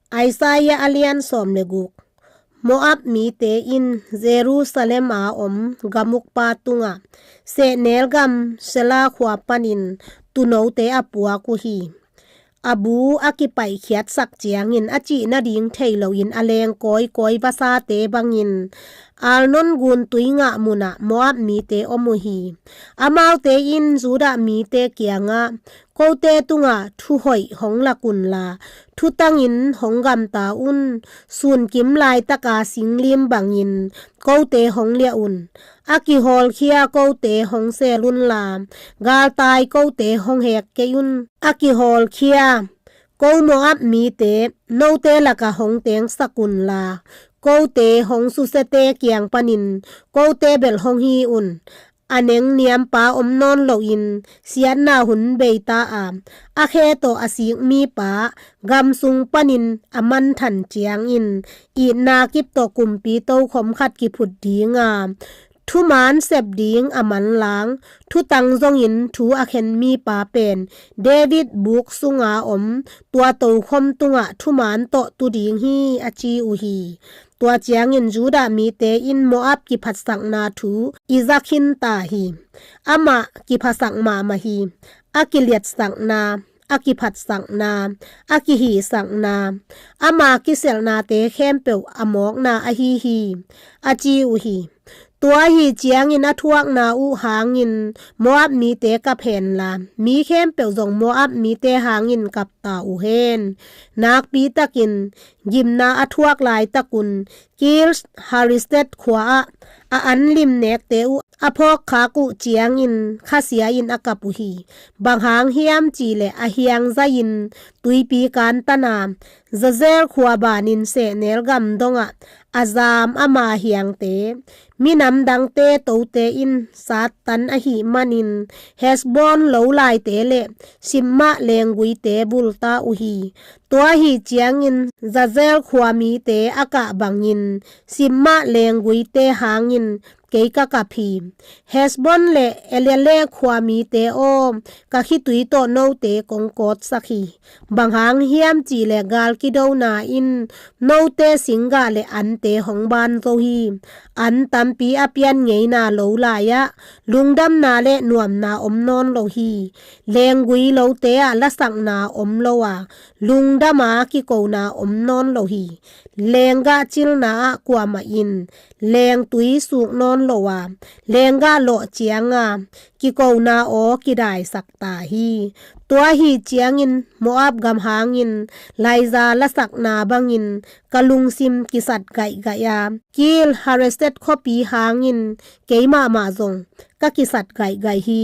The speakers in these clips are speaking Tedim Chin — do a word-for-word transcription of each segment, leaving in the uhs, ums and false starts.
Isaiah a lian sawm le guk. Moab mite in Jerusalem a om gamukpa tungah sehnel gam Sela khua panin tuunote a puak uh hi. A bu a kipaihkhiatsak ciangin a cih nading thei loin a leng kawikawi vasate bangin Arnon gun tui ngah munah Moab mite om uh hi. Amaute in Judah mite kiangah, kote tungah thuhoih hong lak unla, thutangin hong gamta un. Sunkim laitaka singlim bangin kote hong liah un. A kihawlkhia kote hong sel unla, galtai kote hong hek kei un. A kihawlkhia ko Moab mite note lakah hong tengsak unla, kote hong susiate kiang panin kote bel hong hi un. A nengniampa om nawn loin siatna hun beita a, a khe tawh a sik mipa gam sung panin a manthan ciangin itna kip tawh kumpi tokhom khat kiphut dinga, thumaan sep ding a manlang, thutang zongin thu a khen mipa pen David buk sunga om tua tokhom tungah thumaan tawh tu ding hi, a ci uh hi. Tua ciangin Judah mite in Moab kiphatsakna thu i za khinta hi. Amah kiphasak mahmah hi. A kiliatsakna, a kiphatsakna, a kihisakna, ama kiselhnate khempeuh a mawkna ahi hi, a ci uh hi. Tua ahi ciangin a thuakna uh hangin Moab mite kap henla, mi khempeuh zong Moab mite hangin kap ta uh hen. Nakpitakin gimna a thuak laitakun Kir Hareset khua-ah a anlim nekte uh a phawkkhak uh ciangin khasia-in a kap uh hi. Bang hang hiam cihleh a hiang zai-in tuipi kantana, Jazer khua banin sehnel gam dongah a zam ama hiangte, minam dangte tote in sattan ahih manin Hesbon lolaite le Sibmah lengguite bulta uh hi. Tua ahi ciangin Jazer khua mite a kah bangin Sibmah lengguite hangin kei ka kap hi. Hesbon le Eleale khua mite aw, ka khitui tawh note kong kawtsak hi. Bang hang hiam cihleh gal kidona in note singgah le ante hong ban zo hi. An tampi a pian ngeina lo lai-ah lungdamna le nuamna om nawn lo hi. Lenggui lote ah lasakna om lo a, lungdama kikona om nawn lo hi. Lenggah cilna ah kuamah in lengtui suk nawn lo a, lenggah lawh cianga kikona aw kidaisak ta hi. Tua ahi ciangin Moab gam hangin laiza lasakna bangin ka lungsim kisat gaihgaih a, Kir Hareset khuapi hangin kei mahmah zong ka kisat gaihgaih hi.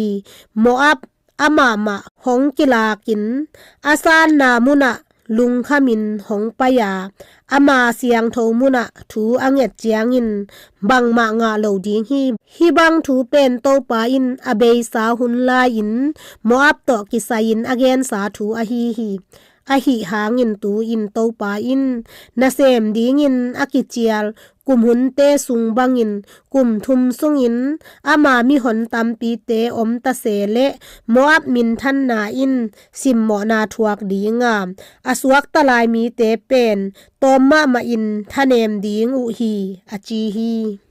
Moab amahmah hong kilakin a sanna munah lungkhamin hong pai a, ama siangtho munah thu a nget ciangin bangmah ngah lo ding hi. Hih bang thu pen Topa in a beisa hun lai-in Moab tawh kisai-in a gensa thu ahi hi. Ahi hangin tu-in Topa in nasem dingin a kicial kum hunte sung bangin kum thum sungin ama mihon tampite om ta se leh Moab minthanna in simmawhna thuak dinga, a suakta lai mite pen tawm mahmahin thanem ding uh hi, a ci hi.